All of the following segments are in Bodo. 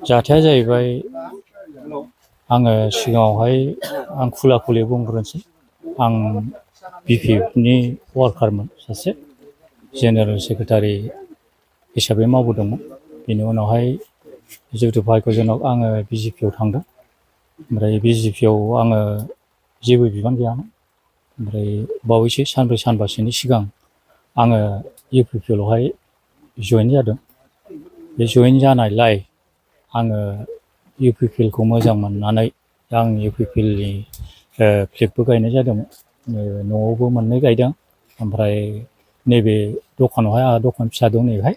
जाथाया जाहैबाय आङो सिगाङावहाय आं खुला खुलि बुंग्रोनोसै आं बिपिएफनि वार्कारमोन सासे जेनेरेल सेक्रेटारि हिसाबै मावबोदोंमोन बेनि उनावहाय जिहेतु भाग्यजनक आङो बिजेपिआव थांदों ओमफ्राय बिजेपिआव आङो जेबो बिबान गैयामोन ओमफ्राय बावैसो सानब्रै सानबासोनि सिगां आङो इउपिपिएलआवहाय जइन जादों बे जइन जानायलाय आङो इउपिपिएलखौ मोजां मोननानै आं इउपिपिएलनि फ्लेगबो गायनाय जादोंमोन न'आवबो मोननै गायदों ओमफ्राय नैबे दखानावहाय आंहा दखान फिसा दं नैहाय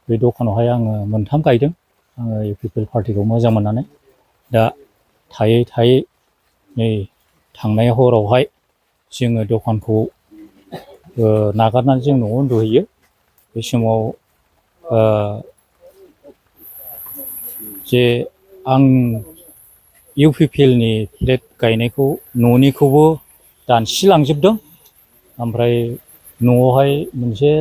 बे दखानावहाय आङो मोनथाम गायदों आङो इउपिपिएल पार्टिखौ मोजां मोननानै दा थायै थायै नै थांनाय हरावहाय जोङो दखानखौ नागारनानै जों न'आव उन्दुहैयो बे समाव जे आं इउपिपिएलनि फ्लेग गायनायखौ न'निखौबो दानस्रिलांजोबदों ओमफ्राय न'आवहाय मोनसे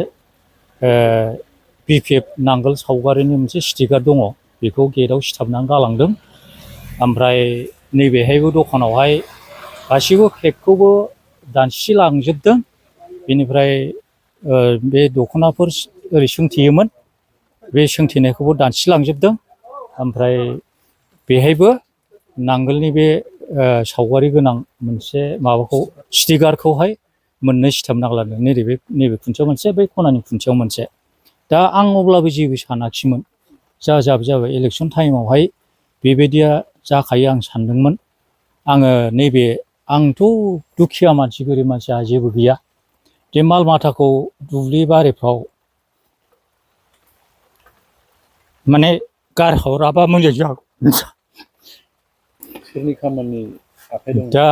बिपिएफ नांगोल सावगारिनि मोनसे स्टिकार दङ बेखौ गेटआव सिथाबनानै गालांदों ओमफ्राय नैबेहायबो दखानावहाय गासैबो फ्लेगखौबो दानस्रिलांजोबदों बेनिफ्राय बे दख'नाफोर ओरै सोंथेयोमोन बे सोंथेनायखौबो दानस्रिलांजोबदों ओमफ्राय बेहायबो नांगोलनि बे सावगारि गोनां मोनसे माबाखौ स्टिकारखौहाय मोननै सिथाबना गालांदों नैबे खुन्थियाव मोनसे बै खनानि खुन्थियाव मोनसे दा आं अब्लाबो जेबो सानाखिसैमोन जाबाय इलेक्सन टाइमावहाय बेबायदिया जाखायो आं सानदोंमोन आङो नैबे आंथ' दुखिया मानसि गोरिब मानसिया जेबो गैया बे माल माथाखौ दुब्लि बारिफ्राव माने गारहराबा मोजां जागौ सोरनि खामानि आखाइ दं दा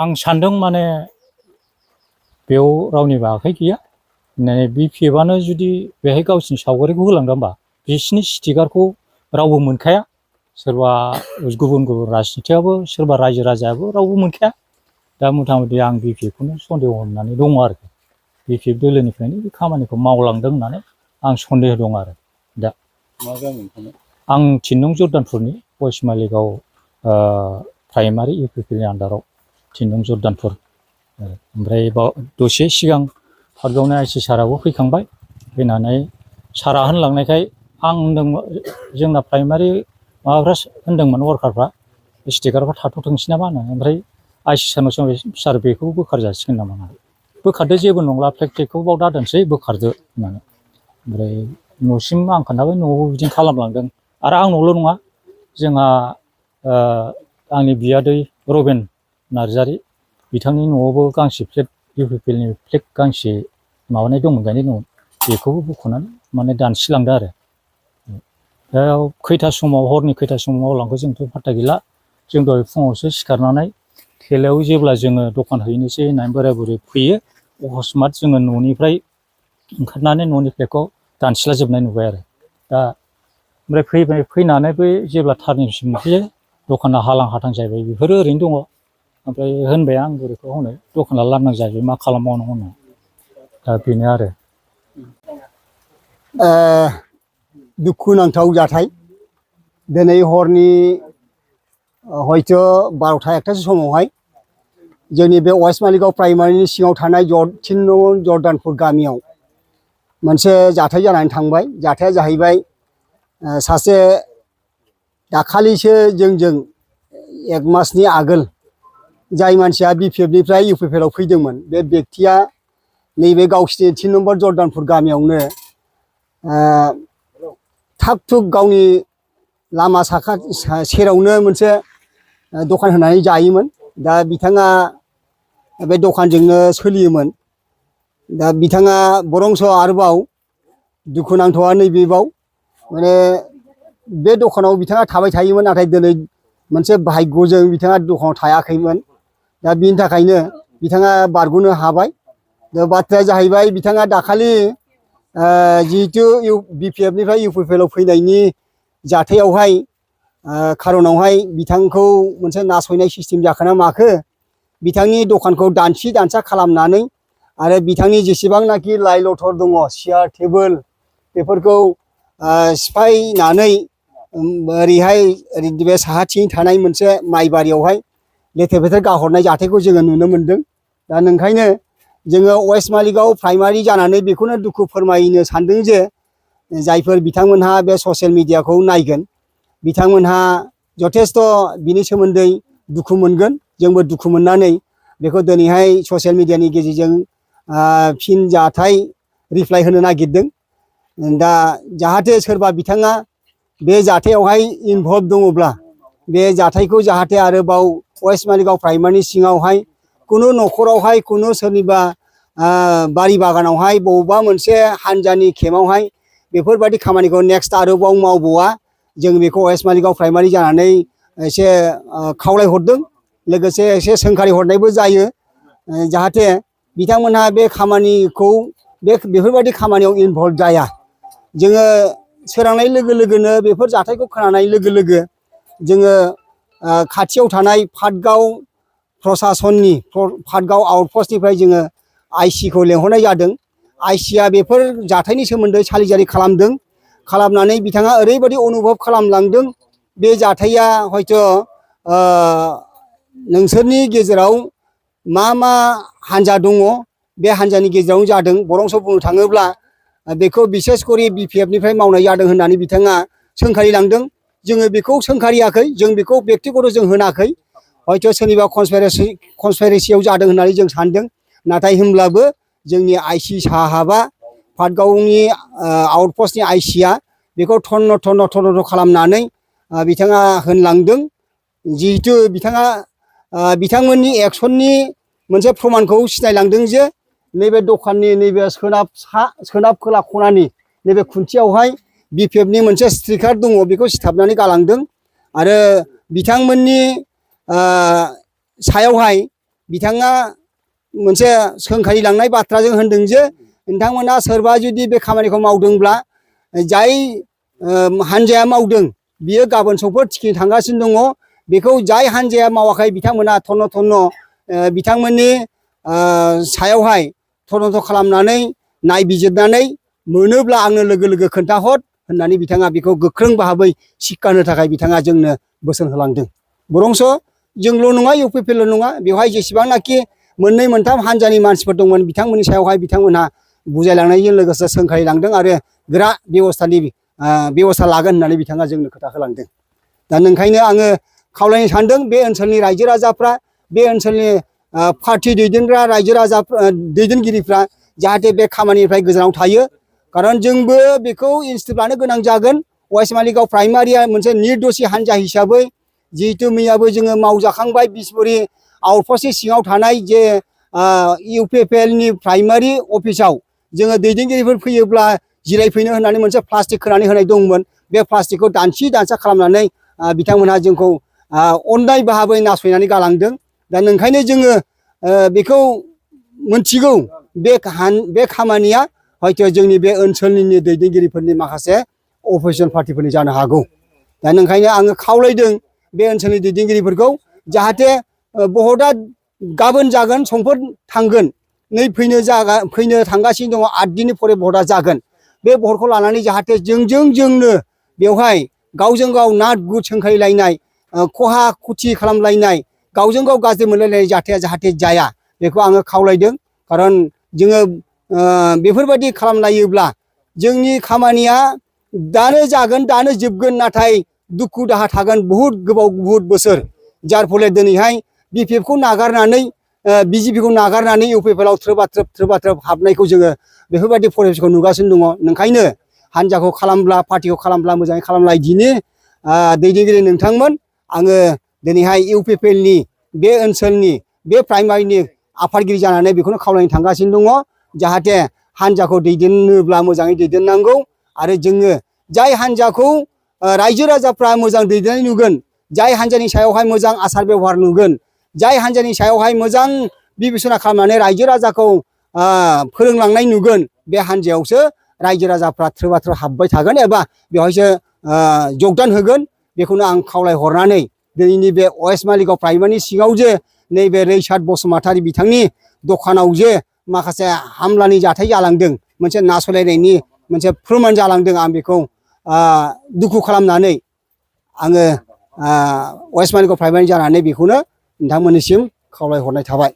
आं सानदों माने बेयाव रावनिबो आखाइ गैया माने बिपिएफआनो जुदि बेहाय गावसिनि सावगारिखौ होलांदों होमबा बिसिनि स्टिकारखौ रावबो मोनखाया सोरबा गुबुन राजनिथियाबो सोरबा रायजो राजायाबो रावबो मोनखाया दा मथा मथि आं बिपिएफखौनो सन्देह होननानै दङ आरोखि बिपिएफ दोलोनिफ्रायनो बे खामानिखौ मावलांदों होननानै आं सन्देह दं आरो दा मा गामि नोंथांना आं 3 नं जर्दानपुरनि वेस्ट मालिगाव प्राइमारि इउपिपिएलनि आन्दाराव 3 नं जर्दानपुर ओमफ्राय दसे सिगां पार्कआवनो आइसि साराबो फैखांबाय फैनानै सारा होनलांनायखाय आं होनदोंमोन जोंना प्राइमारि माबाफ्रा होनदोंमोन वार्कारफ्रा स्टिकारफ्रा थाथ'थोंसै नामा होनो ओमफ्राय आइसि सारनाव सोंबाय सार बेखौ बोखार जासिगोन नामा बोखारदो जेबो नंला फ्लेगखौ बाव दादोनसै बोखारदो होननानै ओमफ्राय न'सिम आं खोन्थाबाय न'आवबो बिदिनो खालामलांदों आरो आंनावल' नङा जोंहा आंनि बियादै रबेन नार्जारि बिथांनि न'आवबो गांसे फ्लेग इउपिपिएलनि फ्लेग गांसे माबानाय दंमोन गायनाय दंमोन बेखौबो बुख'नानै माने दानस्रिलांदों आरो दा खैथा समाव हरनि खैथा समाव मावलांखो जोंथ' फात्ता गैला जों दहाय फुङावसो सिखारनानै थेलायाव जेब्ला जोङो दखान हैनोसै होननानै बोराय बुरै फैयो अकस्मात जोङो न'निफ्राय ओंखारनानै न'नि फ्लेगखौ दानस्रिलाजोबनाय नुबाय आरो दा ओमफ्राय फैनानै बै जेब्ला टार्निंसिम मोनफैयो दखाना हालां हाथां जाहैबाय बेफोरो ओरैनो दङ ओमफ्राय होनबाय आं बोरैखौ हनै दखाना लांदां जाहैबाय मा खालामबावनो होनो दा बेनो आरो दुखुनांथाव जाथाय दिनै हरनि हयथ' 12ता-1तासो समावहाय जोंनि बे वेस्ट मालिगाव प्राइमारिनि सिङाव थानाय 3 नं जर्दानपुर गामियाव मोनसे जाथाय जानानै थांबाय जाथाया जाहैबाय सासे दाखालिसो जोंजों 1 मासनि आगोल जाय मानसिया बिपिएफनिफ्राय इउपिपिएलआव फैदोंमोन बे बेक्तिया नैबे गावसिनि 3 नम्बर जर्दानपुर गामियावनो थाग थुग गावनि लामा सेरावनो मोनसे दखान होनानै जायोमोन दा बिथाङा बे दखानजोंनो सोलियोमोन दा बिथाङा बरंस आरोबाव दुखुनांथावआ नैबेबाव माने बे दखानाव बिथाङा थाबाय थायोमोन नाथाय दिनै मोनसे भाग्यजों बिथाङा दखानाव थायाखैमोन दा बिनि थाखायनो बिथाङा बारग'नो हाबाय दा बाथ्राया जाहैबाय बिथाङा दाखालि जिहेतु बिपिएफनिफ्राय इउपिपिएलआव फैनायनि जाथायावहाय खारनावहाय बिथांखौ मोनसे नासयनाय सिस्टेम जाखोना माखो बिथांनि दखानखौ दानसि दानसा खालामनानै आरो बिथांनि जेसेबांनाखि लाइ लथर दङ सियार टेबोल बेफोरखौ सिफायनानै ओरैहाय बे साहाथिं थानाय मोनसे माइबारियावहाय लेथेर फेथेर गाहरनाय जाथायखौ जोङो नुनो मोनदों। दा नोंखायनो जोङो वेस्ट मालिगाव प्राइमारि जानानै बेखौनो दुखु फोरमायनो सानदों जे जायफोर बिथांमोनहा बे ससियेल मिडियाखौ नायगोन बिथांमोनहा जथेस्थ' बिनि सोमोन्दै दुखु मोनगोन। जोंबो दुखु मोननानै बेखौ दिनैहाय ससियेल मिडियानि गेजेरजों फिन जाथाय रिप्लाइ होनो नागिरदों। दा जाहाथे सोरबा बिथाङा बे जाथायावहाय इनभल्भ दङब्ला बे जाथायखौ जाहाथे आरोबाव वेस्ट मालिगाव प्राइमारिनि सिङावहाय कुनु न'खरावहाय कुनु सोरनिबा बारि बागानावहाय बबेबा मोनसे हानजानि केम्पआवहाय बेफोरबायदि खामानिखौ नेक्स्ट आरोबाव मावबावा जों बेखौ वेस्ट मालिगाव प्राइमारि जानानै एसे खावलायहरदों। लोगोसे एसे सोंखारि हरनायबो जायो जाहाथे बिथांमोनहा बे खामानिखौ बेफोरबायदि खामानियाव इनभल्भ जाया। जोङो सोरांनाय लोगो लोगोनो बेफोर जाथायखौ खोनानाय लोगो लोगो जोङो खाथियाव थानाय पाटगाव प्रसासननि पाटगाव आउटपस्टनिफ्राय जोङो आइसिखौ लेंहरनाय जादों। आइसिआ बेफोर जाथायनि सोमोन्दै सालिजारि खालामदों। खालामनानै बिथाङा ओरैबायदि अनुभब खालामलांदों बे जाथाया हयथ' नोंसोरनि गेजेराव मा हान्जा दङ बे हान्जानि गेजेरावनो जादों। बरंस बुंनो थाङोब्ला बेखौ बिसेस करि बिपिएफनिफ्राय मावनाय जादों होननानै बिथाङा सोंखारि लांदों। जोङो बेखौ सोंखारियाखै, जों बेखौ बेक्तिगत जों होनाखै। हयथ' सोरनिबा कनस्पिरेसियाव जादों होननानै जों सानदों। नाथाय होमब्लाबो जोंनि आइसि साहाबा पाटगावनि आउटपस्टनि आइसिआ बेखौ थन्न' खालामनानै बिथाङा होनलांदों। जिहेथु बिथाङा बिथांमोननि एक्सननि मोनसे प्रमानखौ सिनायलांदों जे नैबे दखाननि नैबे सोनाब खोला खनानि नैबे खुन्थियावहाय बिपिएफनि मोनसे स्ट्रिकार दङ, बेखौ सिथाबनानै गालांदों। आरो बिथांमोननि सायावहाय बिथाङा मोनसे सोंखारि लांनाय बाथ्राजों होनदों जे नोंथांमोना सोरबा जुदि बे खामानिखौ मावदोंब्ला जाय हान्जाया मावदों बियो गाबोन समफोर थिखिनो थांगासिनो दङ। बेखौ जाय हान्जाया मावाखै बिथांमोना थन्न' बिथांमोननि सायावहाय तदन्त खालामनानै नायबिजिरनानै मोनोब्ला आंनो लोगो लोगो खोन्थाहर होननानै बिथाङा बेखौ गोख्रों भाबै सिक्का होनो थाखाय बिथाङा जोंनो बोसोन होलांदों। बरंस जोंल' नङा, इउपिपिएल' नङा, बेवहाय जेसेबांनाखि मोननै मोनथाम हान्जानि मानसिफोर दंमोन बिथांमोननि सायावहाय बिथांमोनहा बुजायलांनायजों लोगोसे सोंखारि लांदों आरो गोरा बेबस्था लागोन होननानै बिथाङा जोंनो खोथा होलांदों। दा नोंखायनो आङो खावलायनो सानदों बे ओनसोलनि रायजो राजाफ्रा, बे ओनसोलनि पार्टि दैदेनग्रा रायजो राजा दैदेनगिरिफ्रा जाहाथे बे खामानिनिफ्राय गोजानाव थायो। खारन जोंबो बेखौ इनस्टिटिउट लानो गोनां जागोन। वेस्ट मालिगाव प्राइमारिया मोनसे निर्दसि हान्जा हिसाबै जिहेतु मैयाबो जोङो मावजाखांबाय बिसमुरि आउटपस्टनि सिङाव थानाय जे इउपिपिएलनि प्राइमारि अफिसाव जोङो दैदेनगिरिफोर फैयोब्ला जिरायफैनो होननानै मोनसे प्लास्टिक खोनानै होनाय दंमोन। बे प्लास्टिकखौ दानसि दानसा खालामनानै बिथांमोनहा जोंखौ अननाय भाबै नासयनानै गालांदों। दा नोंखायनो जोङो बेखौ मोनथिगौ बे खामानिया हयथ' जोंनि बे ओनसोलनि दैदेनगिरिफोरनि माखासे अपोजिसन पार्टिफोरनि जानो हागौ। दा नोंखायनो आङो खावलायदों बे ओनसोलनि दैदेनगिरिफोरखौ जाहाथे भटआ गाबोन जागोन, समफोर थांगोन, नै फैनो थांगासिनो दङ, 8 दिननि परे भटआ जागोन। बे भटखौ लानानै जाहाथे जोंनो बेवहाय गावजों गाव नाट गुट सोंखारिलायनाय, खहा खुथि खालामलायनाय, गावजों गाव गाज्रि मोनलायलायनाय जाथाया जाहाथे जाया बेखौ आङो खावलायदों। खारन जोङो बेफोरबायदि खालामलायोब्ला जोंनि खामानिया दानो जागोन, दानो जोबगोन, नाथाय दुखु दाहा थागोन बहुद गोबाव, बहुद बोसोर। जार फले दिनैहाय बिपिएफखौ नागारनानै बिजेपिखौ नागारनानै इउपिपिएलआव थ्रोबा थ्रोब हाबनायखौ जोङो बेफोरबायदि परिबेसखौ नुगासिनो दङ। नोंखायनो हान्जाखौ खालामब्ला, पार्टिखौ खालामब्ला मोजाङै खालामलाय। दिनै दैदेनगिरि नोंथांमोन, आङो दिनैहाय इउपिपिएलनि बे ओनसोलनि बे प्राइमारिनि आफादगिरि जानानै बेखौनो खावलायनो थांगासिनो दङ जाहाथे हान्जाखौ दैदेननोब्ला मोजाङै दैदेननांगौ। आरो जोङो जाय हान्जाखौ रायजो राजाफ्रा मोजां दैदेननाय नुगोन, जाय हान्जानि सायावहाय मोजां आसार बेबहार नुगोन, जाय हान्जानि सायावहाय मोजां बिबेसना खालामनानै रायजो राजाखौ फोरोंलांनाय नुगोन, बे हान्जायावसो रायजो राजाफ्रा थ्रोबा थ्रोब हाबबाय थागोन एबा बेवहायसो जगदान होगोन। बेखौनो आं खावलायहरनानै दिनैनि बे वेस्ट मालिगाव प्राइमारिनि सिङाव जे नैबे रैसाद बसुमतारी बिथांनि दखानाव जे माखासे हामलानि जाथाय जालांदों, मोनसे नासयलायनायनि मोनसे फोरमान जालांदों, आं बेखौ दुखु खालामनानै आङो वेस्ट मालिगाव प्राइमारि जानानै बेखौनो नोंथांमोननिसिम खावलायहरनाय थाबाय।